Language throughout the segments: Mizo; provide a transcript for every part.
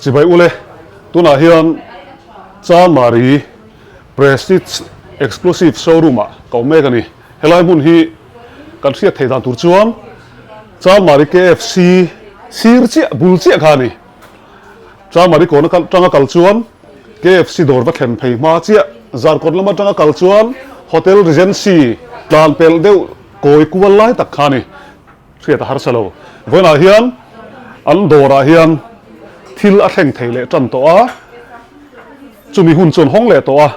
Chibai ule, tunah hian Chanmari Prestige Exclusive Showroom ah ka awm mek a ni. Helai hmun hi kan hriat theih dan tur chuan Chanmari KFC sir chiah, bul chiah kha a ni. Chanmari kawn atanga kal chuan KFC dawr va thlen phei hma chiah, Zarkawt lam atanga kal chuan Hotel Regency tlan pelh deuh kawi kual lai tak kha a ni. Hriat a harsa lo. Vawiinah hian an dawrah hian thil a thleng thei leh tan tawh a, chumi hun chuan hawng leh tawh a,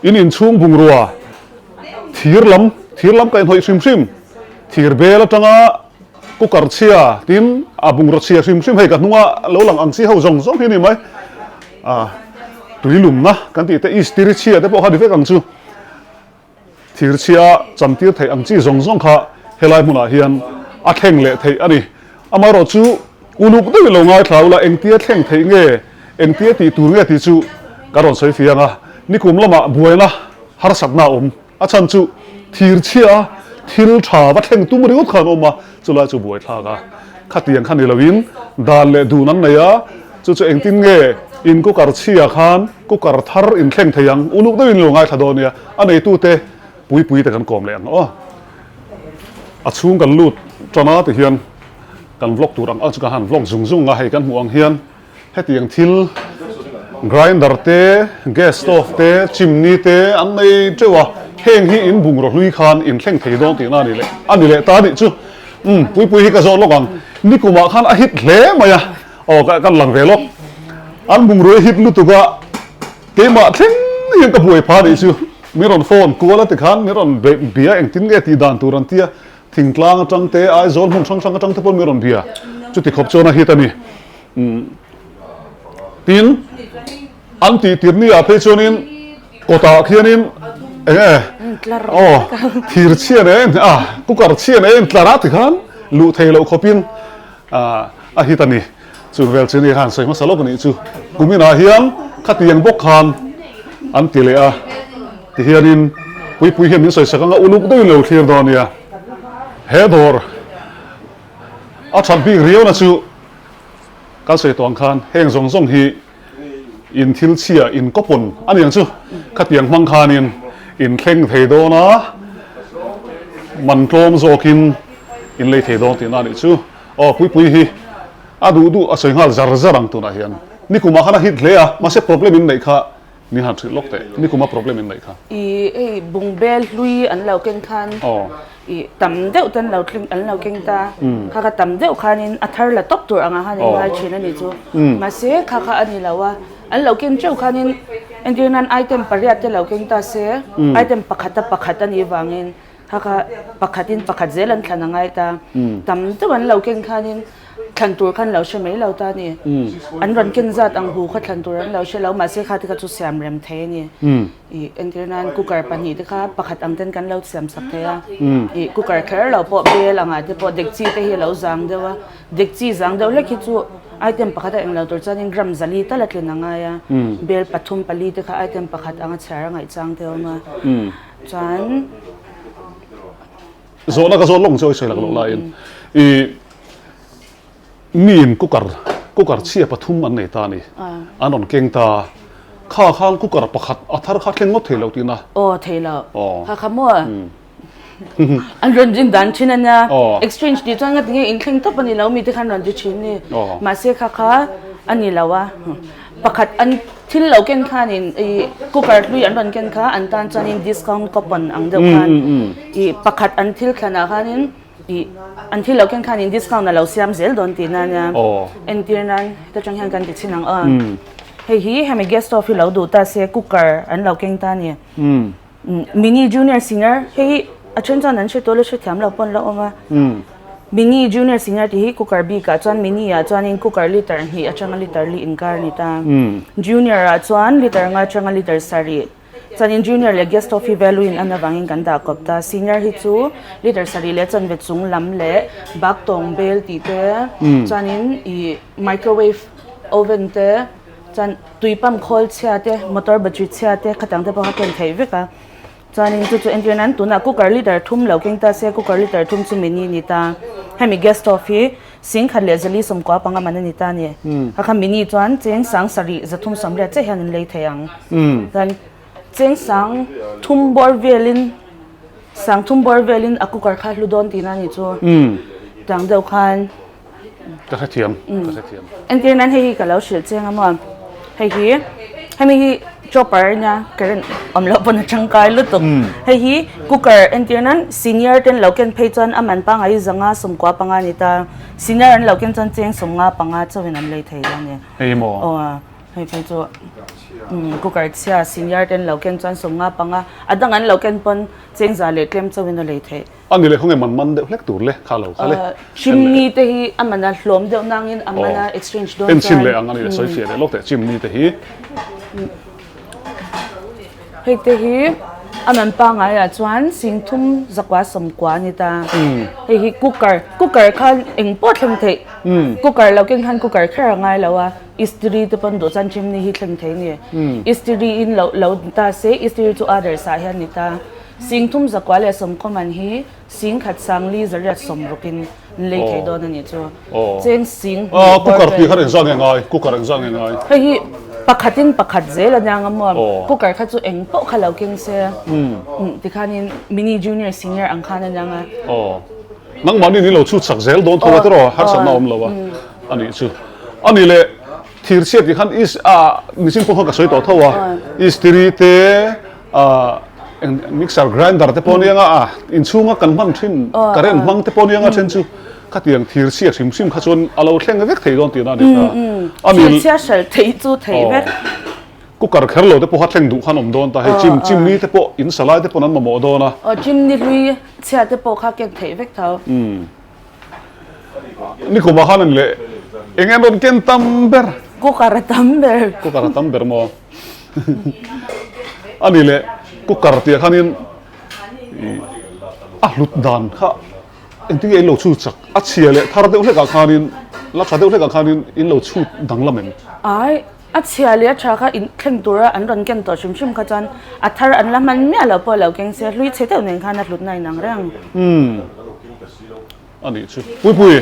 in inchhung bungrua thir lam, thir lam kaihhnawih hrim hrim, thir bel atanga cooker chhia tin a bungraw chhia hrim hrim hei ka hnunga lo lang ang chi ho zawng zawng hi a ni mai. A tuilumna kan tih te istiri chhia te pawh kha ni vek ang chu. Thirchhia chantir theih ang chi zawng zawng kha helai hmunah hian a thleng leh theih a ni. Amaherawh chu uluk deuhin lo ngaithla ula engtia thleng theih nge, engtia tih tur nge tih chu ka rawn sawi fiang a. Nikum lamah buaina harsatna a awm. A chhan chu thirchhia thil tha va thleng tum ringawt khan awm a, chulai chu buaithlak a. Khatiang kha ni loin dan leh dun an nei a, chu chu engtin nge in cooker chhia khan cooker thar in thleng thei ang, uluk deuhin lo ngaithla dawn nia, a neitute pui pui te kan kawm leh ang aw. A chhung kan lut tan a ti hian kan vlog tur ang ang chu ka han vlog zung zung a, hei kan hmuh ang hian Hetiang thil grinder te, gas stove te, chimney te an nei teuh a, heng hi in bungraw hlui khan in thleng thei dawn tihna a ni leh a ni leh ta a nih chu. Umm Puipui hi ka zawt lawk ang, nikumah khan a hit hle mai a, aw ka kan lang ve lawk. An bungraw hi hit lutuk a, keimah thleng hian ka buai phah a nih chu. Min rawn phone kual a tikhan min rawn bia engtin nge tih dan tur an tia, thingtlang atang te, Aizawl hmun hrang hrang atang te pawh min rawn bia, chuti khawp chuan a hit a ni. Tin, an tih tir ni ah phei chuanin kawtah khianin eng nge aw thir chhian e a cooker chhian e intlar a tikhan luh thei loh khawpin a hit a ni. Chu vel chu ni khan sawi hmasa lawk a nih chu. Kuminah hian khatiang bawk khan an ti leh a, tihianin Puipui hian min sawisak anga uluk deuhin lo thlir dawn nia. He dawr a that bik riauna chu Kan sawi tawh ang khan heng zawng zawng hi in thil chhia in kawpawn a ni ang chu. Khatiang hmang khanin in thleng thei dawn a, man tlawm zawkin in lei thei dawn tihna a nih chu. Aw Puipui hi a duh duh a sawi nghal zar zar ang tunah hian. Nikumah khan a hit hle a, mahse problem in neih kha Min han hrilh lawk teh, ni kuma problem in neih kha. I hei bungbel hlui an lo keng khan i tam deuh te an lo tling an lo keng ta, kha kha tam deuh khanin a thar la tawp tur angah khan in ngai thin a ni chu. Mahse kha kha a ni lo a, an lo keng teuh khanin entir nan item pariat te lo keng ta se, item pakhata pakhat a nih vangin kha kha pakhatin pakhat zel an thlan a ngai ta. Tam deuh an lo keng khanin Thlan tur khan lo hre mai lo ta a ni. An rawn ken zat ang hu kha thlan tur an lo hre lo, mahse kha te kha chu siam rem thei a ni. Ih entir nan cooker pahnih te kha pakhat ang ten kan lo siam sak thei a. Ih cooker kher lo pawh bel angah te pawh dekchi te hi a lo zang deuh a, dekchi zang deuh hlek hi chu item pakhat a eng lo tur chuanin gram zali tal a tlin a ngai a, bel pathum pali te kha item pakhat anga chhiar a ngaih chang te a awm a. Chuan. Zawhna ka zawt lawk ang che awi sawi lak loh laiin ih miin cooker cooker chhia pathum an nei ta a ni an rawn keng ta kha khan cooker pakhat a thar kha thleng ngawt thei lo tihna aw thei lo kha kha maw an rawn rin dan thin a nia exchange tih chuan ngatinge in thleng tawp a ni lo mi te khan rawn ti thin ni mahse kha kha a ni lo a Pakhat an thil lo ken khanin i cooker hlui an rawn ken kha an tan chuanin discount coupon ang deuh khan i pakhat an thil thlanah khanin i an thil lo ken khanin discount a lo siam zel dawn tihna ania. Entir nan heta tang hian kan ti chhin ang aw. Hei hi hemi gas stove hi lo duh ta se cooker an lo keng ta a ni. Mini junior senior hei hi a then chuan an hre tawh lo hrethiam lo pawh an lo awm a mini junior senior tih hi cooker bik ah chuan mini ah chuanin cooker liter hnih atanga liter li inkar a ni ta junior ah chuan liter nga atanga liter sarih chuanin junior leh gas stove hi value in an avangin kan dah kawp ta senior hi chu liter sarih leh chanve chung lam leh baktawng bel tih te chuanin ih microwave oven te. Chuan tui pump khawl chhia te, motor battery chhia te khatang te pawh kha ken theih vek a. Chuanin chu chu entir nan tunah cooker liter thum lo keng ta se cooker liter thum chu mini ni ta. Hemi gas stove hi 1475 man a ni ta a ni. Kha kha mini chuan cheng 7380 chiah hian an lei thei ang. Chuan cheng 3000 bawr velin 3000 bawr velin a cooker kha a hlu dawn tihna a nih chu. Tiang deuh khan. Ka hrethiam, ka hrethiam. Entir nan hei hi ka lo hrilh chiang a maw. Hei hi, hemi hi chopper a nia, current awm loh pawn a tangkai lutuk. Hei hi cooker entir nan senior ten lo ken phei chuan a man pangngai hi 595 a ni ta. Senior an lo ken chuan cheng 55 chauhin an lei thei dawn a ni. Hei maw? Aw, hei phei chu cooker chhia senior ten lo ken chuan 55, a dang an lo ken pawn cheng za leh tlem chauhin a lei theih. A ni leh khawnge man man deuh hlek tur le kha lo kha le. Chimney te hi a man a hlawm deuh nangin a man a exchange dawn chuan. En chhin leh ang a ni le sawi fiah leh lawk teh chimney te hi. Hei te hi a man pangai ah chuan 3390 a ni ta. Hei hi cooker cooker khan eng pawh thleng theih cooker lo keng khan cooker kher a ngai lo a istiri te pawn duh chuan chimney hi thleng thei a ni. Istiri in lo lo ta se istiri chu others ah hian ni ta. 3190 man hi 16,460 in lei thei dawn a nih chu. Cheng sing hnih bawr vel. Cooker tih kha engzah nge ngai? Cooker engzah nge ngai? Hei hi pakhatin pakhat zel a nia nga maw? Cooker kha chu eng pawh kha lo keng se tikhanin mini junior senior ang khan a nia nga. Nangmahni ni lo chhut sak zel dawn tho a tiraw? Harsatna awm lo a a nih chu. A nih leh thirchhia tih khan is ah nichin pawh khan ka sawi tawh tho a istiri te Ahh mixer grinder te pawh nia nga a inchhunga kan hman thin current hmang te pawh nia nga then chu khatiang thir chhia hrim hrim kha chuan a lo thleng vek thei dawn tihna a ni ta. A thir chhia hralh theih chu thei vek. Cooker kher lo te pawh kha thleng duh khan awm dawn ta hei chim chimni te pawh in salai te pawn an mamawh dawn a. Aw chimni hlui chhia te pawh kha ken theih vek tho. Nikumah khan an leh eng en rawn ken tam ber. Cooker a tam ber. Cooker a tam ber maw? A ni leh cooker tih ah khanin a hlut dan kha engtin nge in lo chhut chak a chhia leh thar deuh hlek ah khanin la tha deuh hlek ah khanin in lo chhut danglam em? Ai a chhia leh a tha kha in thleng tura an rawn ken tawh hrim hrim kha chuan a thar an la hman miah lo pawh lo keng se hlui chhe deuh nen khan a hlutna in ang reng. Umm a nih chu Puipui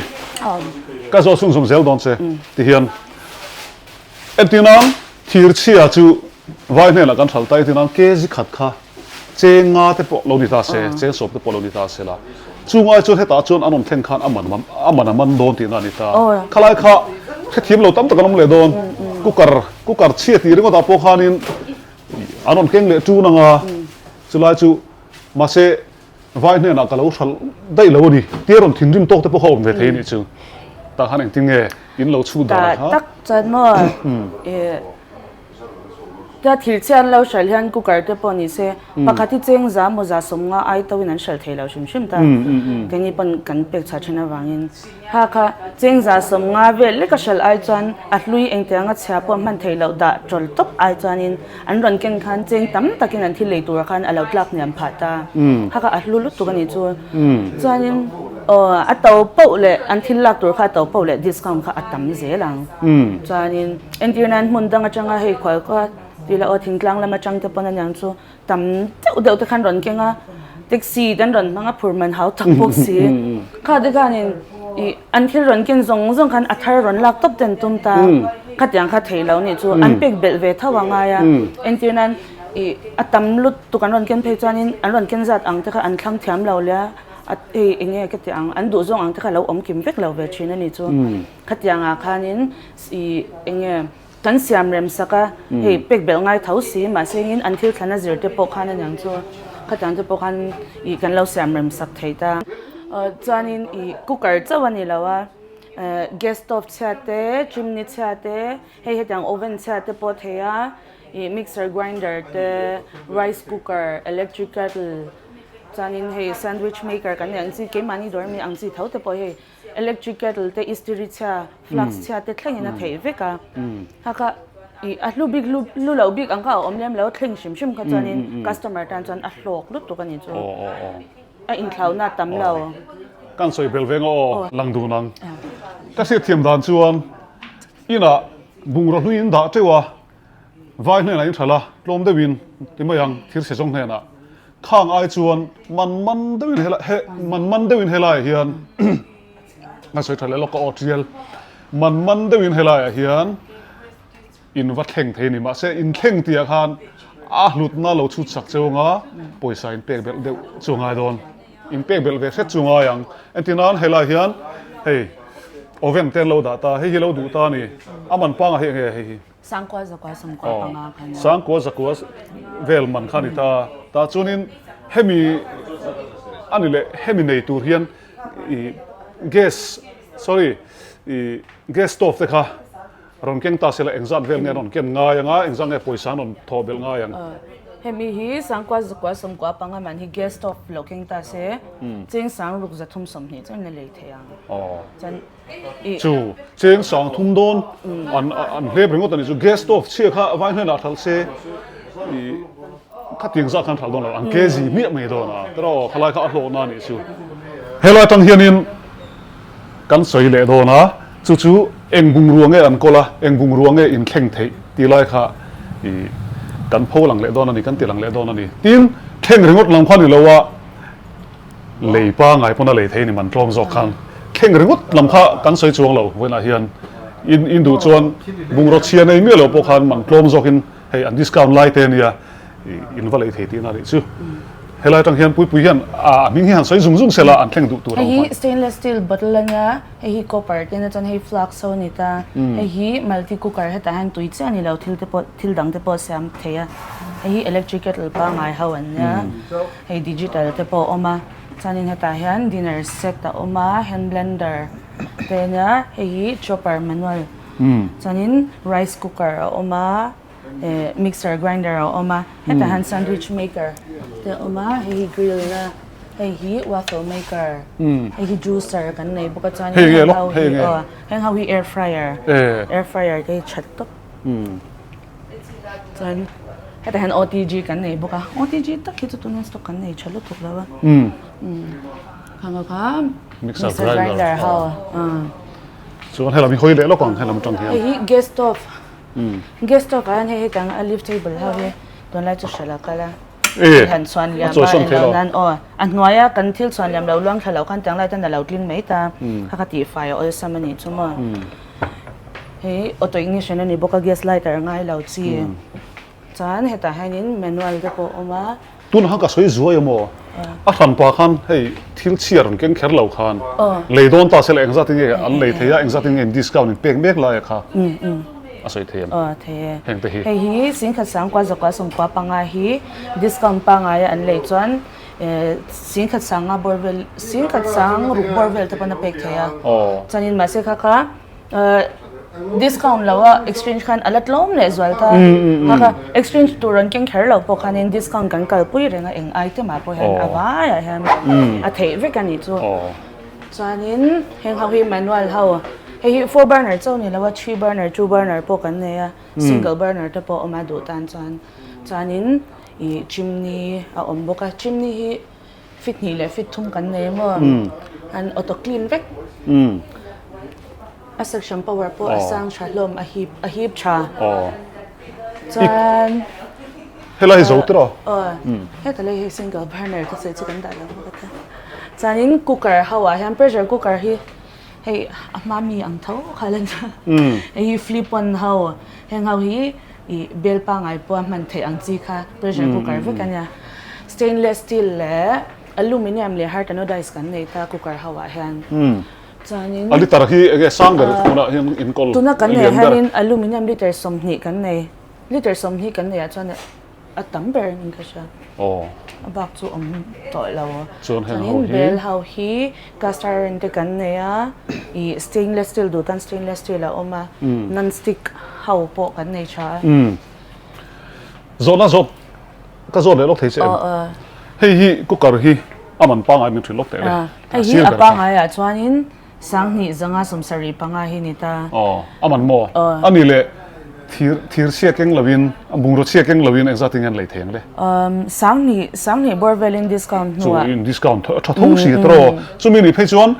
ka zawh chhunzawm zel dawn che tihian Entirnan, thir chhia chu vai hnenah kan hral ta, entirnan kg khat kha cheng nga te pawh lo ni ta se, cheng sawm te pawh lo ni ta se la, chung ai chuan hetah chuan an awm thleng khan a man a man a man dawn tihna a ni ta. Khalai kha hrethiam lo tam tak an awm leh dawn, cooker cooker chhia tih ringawtah pawh khanin an rawn keng leh ṭun ang a, chulai chu mahse Vai hnenah ka lo hralh daih lo a ni. Tia rawn thinrim tawk te pawh kha awm ve thei a nih chu. Tah khan engtin nge in lo chhut dan kha? Tak chuan maw ih tia thil chhia an lo hralh hian cooker te pawh ni se pakhat hi cheng za maw za sawmnga ai to in an hralh thei lo hrim hrim ta. Keini pawn kan pek chhuah thin avangin kha kha cheng za sawmnga vel lek a hralh ai chuan a hlui engtianga chhia pawh hman theih loh dah tawl tawp ai chuanin An rawn ken khan cheng tam takin an thil lei turah khan a lo tlak hniam phah ta. Kha kha a hlu lutuk a nih chu. Chuanin aw a to poh leh an thil lak tur kha a to poh leh discount kha a tam zel ang. Chuanin entir nan hmun dang atanga hei khual kha ti la aw thingtlang lam atang te pawn aniang chu tam deuh deuh te khan rawn keng a, taxi te an rawn hmang a phur man hau tak bawk si. Kha te khanin ih an thil rawn ken zawng zawng khan a thar rawn lak tawp te an tum ta. Khatiang kha thei lo nih chu an pek belh ve tho a ngai a, entir nan ih a tam lut tuk an rawn ken phei chuanin an rawn ken zat ang te kha an thlang thiam lo leh a hei eng nge ka tih ang an duh zawng ang te kha lo awm kim vek lo ve thin a nih chu. Khatiang ah khanin ih eng nge kan siam rem sak a hei pek belh ngai tho si mahse engin an thil thlan a zir te pawh khan aniang chu khatiang te pawh khan ih kan lo siam rem sak thei ta. Chuanin ih cooker chauh a ni lo a. Gas stove chhia te, chimney chhia te, hei hetiang oven chhia te pawh a thei a, ih mixer grinder te, rice cooker, electric kettle chuanin hei sandwich maker kan neih ang chi keimahni dawr ami ang chi tho te pawh hei electric kettle te istiri chhia, flask chhia te thlengin a theih vek a, kha kha ih a hlu bik hlu hlu loh bik ang kha a awm lem lo thleng hrim hrim kha chuanin customer tan chuan a hlawk lutuk a ni chu. A inthlauhna a tam lo. Kan sawi bel veng aw lang dun ang. Ka hriat thiam dan chuan inah bungraw hlui in dah teuh a, vai hnenah in hralh a, tlawm deuhin ti mai ang thir chhe zawng hnenah. Khang ai chuan man man deuhin helai he man man deuhin helaiah hian. Kan sawi tha leh lawk a aw tial man man deuhin helaiah hian in va thleng thei a ni. Mahse in thleng tihah khan a hlutna lo chhut sak cheu anga pawisa in pek belh deuh chu a ngai dawn. In pek belh ve hret chu a ngai ang. Entir nan helaiah hian hei oven te an lo dah ta, hei hi lo duh ta a ni. A man pangah hi enge hei hi? Sangkua zakua sawmkua panga kha nia. Sangkua zakua vel man kha a ni ta. Tah chuanin hemi a ni leh hemi nei tur hian i gas sorry i gas stove te kha rawn keng ta sela engzat vel nge an rawn ken ngai anga engzat nge pawisa an rawn thawh belh ngai ang. Hemi hi sangkua zakua sawmkua panga man hi gas stove lo keng ta se cheng sangruk zathum 20 chuan la lei thei ang. Chuan Chu cheng sang thum dawn an an hlep ringawt a ni chu gas stove chhia kha vai hnenah hralh se ih khatiang zah khan hralh dawn lo an kg hmiah mai dawn a tiraw khalai kha a hlawhna a nih chu. Helai atang hianin kan sawi leh dawn a chu chu eng bungrua nge an kawl a eng bungrua nge inthleng theih tih lai kha ih kan pho lang leh dawn a ni kan ti lang leh dawn a ni tin thleng ringawt lam kha ni lo a. Lei pangai pawn a lei thei ni man tlawm zawk khan thleng ringawt lam kha kan sawi chuang lo vawiinah hian in in duh chuan bungraw chhia nei miah lo pawh khan man tlawm zawkin hei an discount lai te ania in va lei thei tihna a nih chu. Helai atang hian Puipui hian a hming hi han sawi zung zung sela an thleng duh tur ang Hei hi stainless steel bottle ania hei hi copper te ania chuan hei flask ho a ni ta hei hi multi cooker hetah hian tui chiah a ni lo thil te pawh thil dang te pawh a siam thei a hei hi electric kettle pangai ho an nia. Hei digital te pawh a awm a, chuanin hetah hian dinner set a awm a, hand blender te ania, hei hi chopper manual chuanin rice cooker a awm a, eh mixer grinder a awm a, hetah hian sandwich maker te a awm a, hei hi grill na, hei hi waffle maker, hei hi juicer kan nei bawk a chuanin heng ho hi aw heng ho hi air fryer, air fryer te hi that tawp. Chuan hetah hian OTG kan nei bawk a, OTG tak hi chu tunah stock kan nei tha lutuk lo a. Khang ho kha mixer grinder ho. Chuan helam hi hawi leh lawk ang helam atang hian. Hei hi gas stove. Gas stove ah hian hei hetang a leaf table ho hi tunlai chu hralh a kal a. Han chhuan liam a englo nan aw a hnuaia kan thil chhuan liam lo luang thla lo khan tiang lai tan a lo tling mai ta kha kha tihfai a awlsam a nih chu maw. Hei auto ignition a ni bawk a gas lighter ngai lo chi chuan hetah hianin manual te pawh a awm a. Tunah khan ka sawi zuai emaw a hranpa khan hei thil chhiar an keng kher lo khan lei dawn ta se la engzat in nge an lei thei a engzat in nge in discount in pek mek lai a kha a sawi thei em? Aw thei e. Heng te hi. Hei hi singkhat sangkua zakua sawmkua panga hi discount pangai a an lei chuan Singkhat sanga bawr vel singkhat sang ruk bawr vel te pawn a pek thei a chuanin mahse kha kha discount lo a exchange khan a la tlawm leh zual ta kha kha exchange tur an keng kher lo pawh khanin discount kan kalpui reng a eng item ah pawh hian a vaiah hian a theih vek a nih chu chuanin heng ho hi manual ho hei hi four burner chauh ni lo a three burner two burner pawh kan nei a single burner te pawh a awm a duh tan chuan chuanin Ih chimney a awm bawk a, chimney hi feet hnih leh feet thum kan nei maw an auto clean vek a suction power pawh a sang tha hlawm a hip a hip tha chuan helai hi zo tiraw aw heta lai hi single burner ka sawi chu kan dah lo bawk a ta chuanin cooker ho ah hian pressure cooker hi hei a hma mi ang tho kha la nia hei hi flip on ho heng ho hi Ih bel pangai pawh a hman theih ang chi kha pressure cooker vek a nia. Stainless steel leh aluminium leh hard anodized kan nei ta cooker ho ah hian. Chuanin A liter hi enge sang ber tunah hian inkawl Tuna kan neih hianin aluminium liter 20 kan nei. Liter 20 kan neih ah chuan a tam ber in ka hria. Aw. A bak chu awm tawh lo. Chuan heng ho hi. Chuanin bel ho hi cast iron te kan nei a, ih stainless steel duh tan stainless steel a awm a, non stick ho pawh kan nei tha a. Zawhna zawt ka zawt leh lawk thei che em? Hei hi cooker hi a man pangai min hrilh lawk teh le. Hei hi a pangai ah chuanin Sanghnih zanga 75 hi ni ta. Aw, a man maw? A ni leh thir thir chhia keng lovin, bungraw chhia keng lovin engzat in nge an lei thei ang le? Um, sanghnih sanghnih bawr velin discount hnuah. Chu in discount tha tho si tawh. Chumi ni phei chuan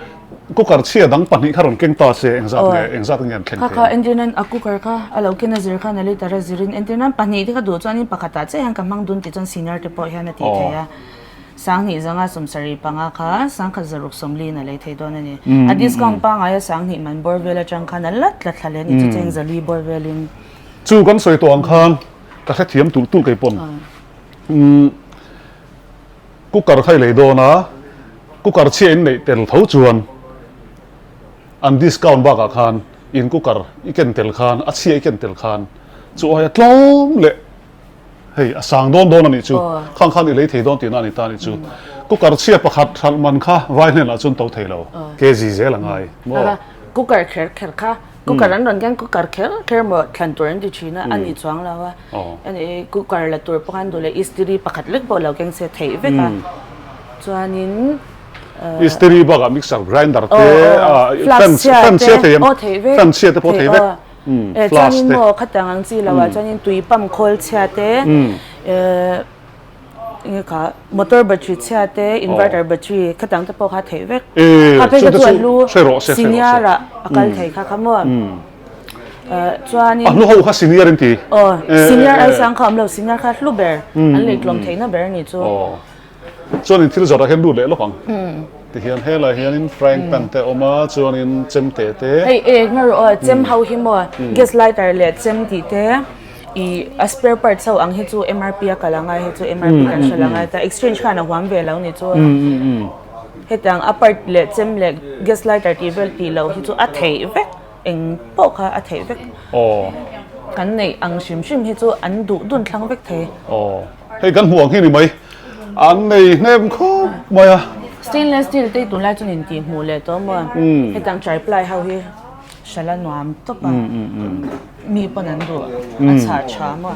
cooker chhia dang pahnih kha rawn keng ta se engzat nge engzat in nge an thleng thei ang? Kha kha entir nan a cooker kha a lo ken a zir khan a liter a zirin entir nan pahnih te kha duh chuanin pakhatah chiah hian ka hmang dun tih chuan senior te pawh hian a tih thei a. 25 75 kha 1160 in a lei thei dawn a ni. A discount pangngaia 2000 man bawr vel atang khan a la tla thla leh a ni chu cheng zali bawr velin. Chu kan sawi tawh ang khan ka hrethiam tulh tulh kei pawn. Cooker kha i lei dawn a, cooker chhia in neih tel tho chuan an discount bakah khan in cooker i ken tel khan a chhia i ken tel khan chu aia tlawm leh hei a sang dawn dawn a nih chu khang khan i lei thei dawn tihna a ni ta a nih chu. Cooker chhia pakhat hralh man kha vai hnenah chuan to thei lo kg zel a ngai maw? Cooker kher kher kha Cooker an rawn keng cooker kher kher maw thlan tur an ti thin a, a ni chuang lo a. Ani cooker la tur pawh khan duh leh istiri pakhat lek pawh lo keng se theih vek a. Chuanin Istiri bakah mixer grinder te fan fan chhia thei em? Fan chhia te pawh thei vek. Flask te. Chuanin maw khatiang ang chi lo ah chuanin tui pump khawl chhia te Enge kha motor battery chhia te inverter battery khatiang te pawh kha theih vek. Kha phei kha chu a hlu senior ah a kal thei kha kha maw. Chuanin A hlu ho kha senior in ti. Aw senior ai sang kha awm lo senior kha hlu ber an lei tlawm theihna ber a ni chu. Chuanin thil zawrh ah hian lut leh lawk ang. Tihian helai hianin frying pan te a awm a chuanin chemte te. Hei eng a rawh aw chem ho hi maw gas lighter leh chem tih te. I a spare parts ho ang hi chu MRP a kal angai hi chu MRP kan hre lo angai ta exchange khan a huam ve lo ni chu hetiang a part leh chem leh gas lighter tih vel tih loh hi chu a theih vek eng pawh kha a theih vek kan neih ang hrim hrim hi chu an duh dun thlang vek thei. Aw hei kan hmuh ang hi ni mai an nei hnem khawp mai a. Stainless steel te hi tunlai chuan intih hmuh leh tawh maw hetiang triply ho hi. Hrala nuam tawp a, mi pawn an duh a chhah tha maw.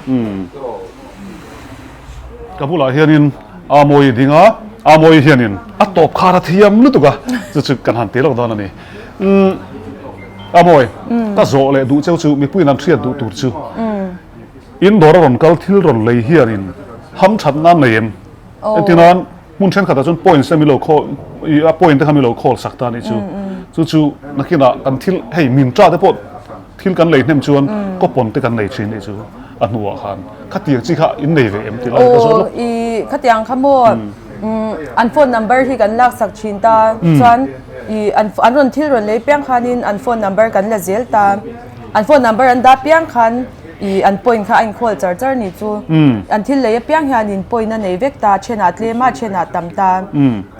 Ka bulah hianin Amawi ding a, Amawi hianin a tawp khar a thiam lutuk a, chu chu kan han ti lawk dawn a ni. Amawi, ka zawh leh duh cheu chu mipuiin an hriat duh tur chu in dawr a rawn kal thil rawn lei hianin hamthat nan nei em? Engtinan Hmun thenkhatah chuan points te milo khawl i a point te kha milo khawl sak ta a nih chu. Chu chu nakinah kan thil hei min ta te pawh thil kan lei hnem chuan coupon te kan nei thin nih chu a hnuah khan khatiang chi kha in nei ve em tih lai ka zawt lawk. Aw i khatiang kha maw an phone number hi kan lak sak thin ta chuan i an an rawn thil rawn lei piang khanin an phone number kan la zel ta an phone number an dah piang khan I an point kha a inkhawl char char ni chu. An thil lei apiang hianin point a nei vek ta, thenah tlem a, thenah tam ta.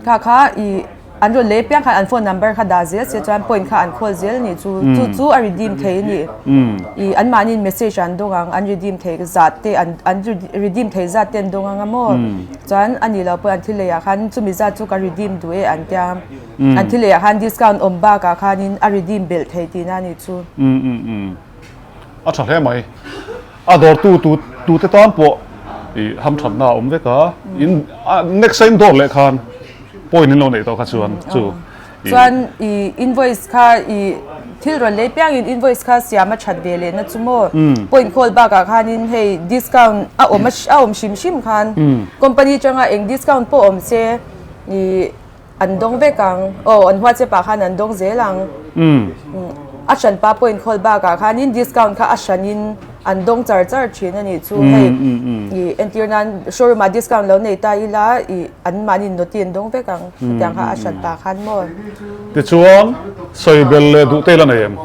Kha kha i an rawn lei apiang khan an phone number kha dah zel se chuan point kha an khawl zel ni chu. Chu chu a redeem thei a ni. I anmahniin message an dawng ang, an redeem thei zat te an an redeem thei zat te an dawng ang a maw. Chuan a nih loh pawh an thil leiah khan chumi zat chu ka redeem duh e an tia. An thil leiah khan discount awm bakah khanin a redeem belh thei tihna a ni chu. A tha hle mai. A dawrtu tu tute tan pawh i hamthatna a awm vek a. In next a in dawr leh khan point in lo neih tawh kha chuan chu i. Chuan i invoice kha i thil rawn lei piangin invoice kha siam a that ve lehna chu maw point khawl bakah khanin hei discount a awm a awm hrim hrim khan company atanga eng discount pawh awm se i An dawng vek ang. Aw, an WhatsApp ah khan an dawng zel ang. A hranpa point khawl bakah khanin discount kha a hranin an dawng char char thin a nih chu. Hei i entir nan showroom ah discount lo nei ta ila i an mahni noti an dawng vek ang. Chutiang kha a hranpa khan maw. Tichuan, sawi bel leh duh te ila nei em?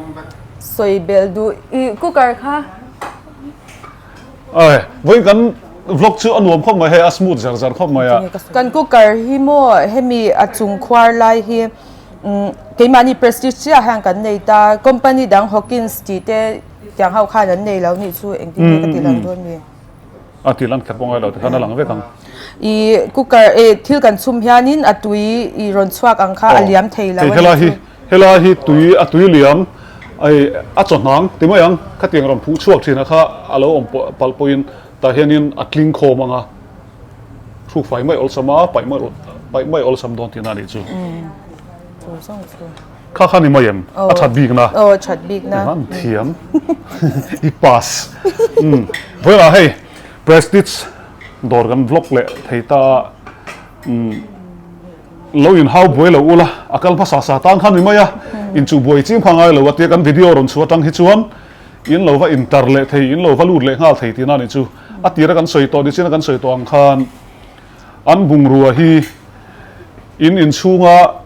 Sawi bel duh i cooker kha. Ai, vawiin kan vlog chu a nuam khawp mai hei, a smooth zar zar khawp mai a. Kan cooker hi maw hemi a chung khuar lai hi keimahni Prestige chiah hian kan nei ta, company dang Hawkins tih te tiang ho khan an nei lo nih chu engtin nge ka ti lang dawn mi. A ti lang kher pawh ngai lo tikhan a lang vek ang. I cooker e thil kan chhum hianin a tui i rawn chhuak ang kha a liam thei lo a nih chu. Helai hi tui a tui liam ai a chawhnang ti mai ang khatiang rawn phuh chhuak thin a kha a lo awm palh pawhin tah hianin a tling khawm ang a hruk fai mai awlsam a paih mai paih mai awlsam dawn tihna a nih chu. Kha kha ni mai em a that bik na. Aw that bik na. An thiam i pass. Vawilah hei Prestige dawr kan vlog leh thei ta a. Lo inhau buai lo ula, a kal hmasa sa tan khan ni mai a, inchuh buai chim kha ngai lo a tia kan video rawn chhuah atang hi chuan in lo va intar leh thei, in lo va lut leh nghal thei tihna a nih chu. A tira kan sawi tawh, nichin a kan sawi tawh ang khan an bungrua hi. In inchhunga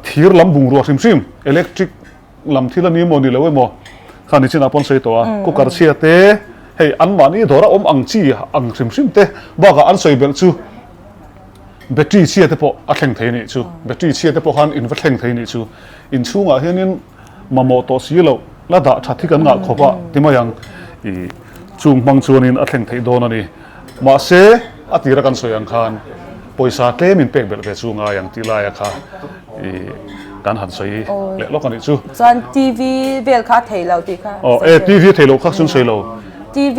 thir lam bungrua hrim hrim, electric lam thil a ni emaw ni lo emaw kha nichinah pawn sawi tawh a, cooker chhia te hei anmahni dawra awm ang chi ang hrim hrim te bakah an sawi belh chu battery chhia te pawh a thleng thei a nih chu, battery chhia te pawh khan in va thleng thei a nih chu, inchhungah hianin mamawh tawh si loh la dah that hi kan ngah khawp a ti mai ang ih chung hmang chuanin a thleng theih dawn a ni. Mahse a tira kan sawi ang khan pawisa tlem in pek belh ve chu ngai ang tih laia kha ih kan han sawi leh lawk a nih chu. Chuan TV vel kha a thei lo tih kha. Aw e TV a thei loh kha chuan sawi lo. TV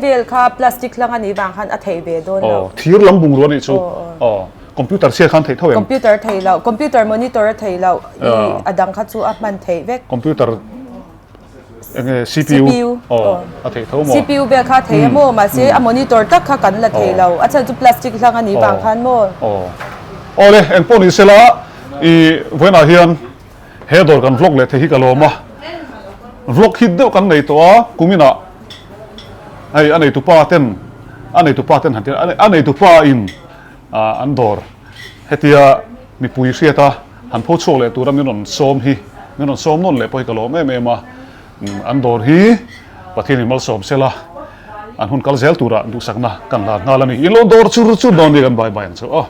vel kha plastic hlang a nih vang khan a thei ve dawn lo. Aw thir lam bungrua a nih chu. Aw. Computer chhiat khan theih tho em? Computer thei loh, computer monitor a thei loh i a dang kha chu a hman theih vek. Computer enge CPU aw a theih tho maw? CPU vel kha a thei a maw? Mahse a monitor tak kha kan la thei lo, a chhan chu plastic hlang a nih vang khan maw? Aw awle engpawh ni sela i vawiinah hian he dawr kan vlog leh thei hi ka lawm a, vlog hit deuh kan nei tawh a kuminah hei a neitupa ten a neitupa ten han ti a neitupa in An dawr hetia mipui hriata han pho chhuak leh tura min rawn sawm hi, min rawn sawm nawn leh pawh hi ka lawm em em a. An dawr hi Pathianin malsawm sela an hun kal zel tura duhsakna kan hlan nghal a ni. In lo dawr chur chur dawn nia kan bye bye ang chu aw.